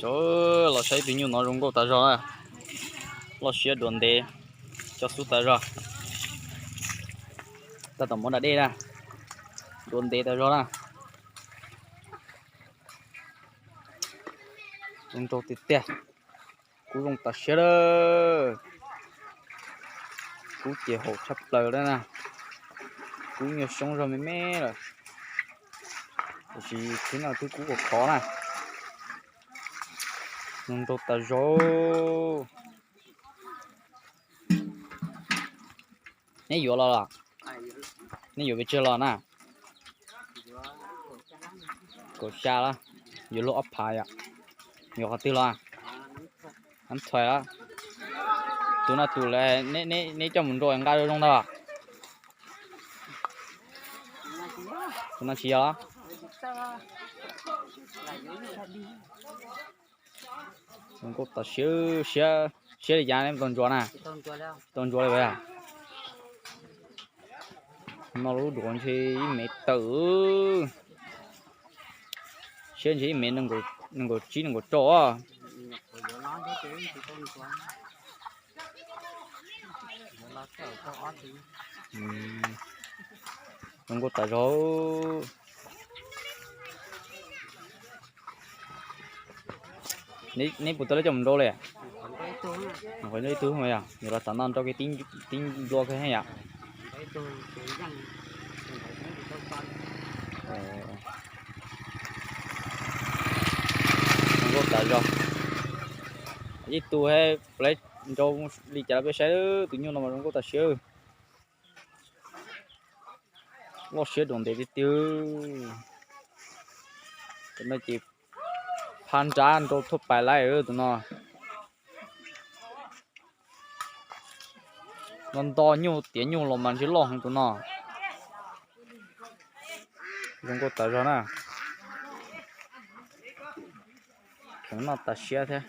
Cov los saib tus nyuj no zoo nkauj tas zog na. Loj siab dua ntev, cov xub tas zog. Tab tom muab da dej na. Dua ntev tas zog na. Zoo nraug tiag tiag. Kub zoo tas siab lawm. Kub ces haum tshaj plaws lawm na. Kub nyuag soob zog me me lawm. Tiam sis tib no twb kub khov khov na. Zoo nraug tas zog. Neb yuav los los? Neb yuav pes tsawg los na? Kaum xya los? Yuav luag ob phav yom? Yuav qhov twg los? Ntxhais los? Tus no tus neb coj mus nrau nqa zoo zoo ntag. Tus no tsis yog los? Zoo nkauj tas siab, siab li cas neb tau ntsuas na? Tau ntsuas li as. No lub duav ntshe ib mev tawm. Siab ntshe ib mev nees nkaum tsib nees nkaum rau. Zoo nkauj tas zog. Neb puas tau lawv coj mus nrau li? Qhov ib tug yog yuav los tom no nrau kiag tib nplua kawg yom. Zoo nkauj tas zog. Ib tug he, puas lawv nrau li cas los peb saib, tus nyuj no mas zoo nkauj tas siab. Loj siab dua ntev tiag tiag. Tus no ces phab nrab nrau thuaj pais laij tus no. No nto nyuj tiav nyuj los mas ntshe loj heev tus no. Zoo nkauj tas zog na. Kheev noj tas siab thiab.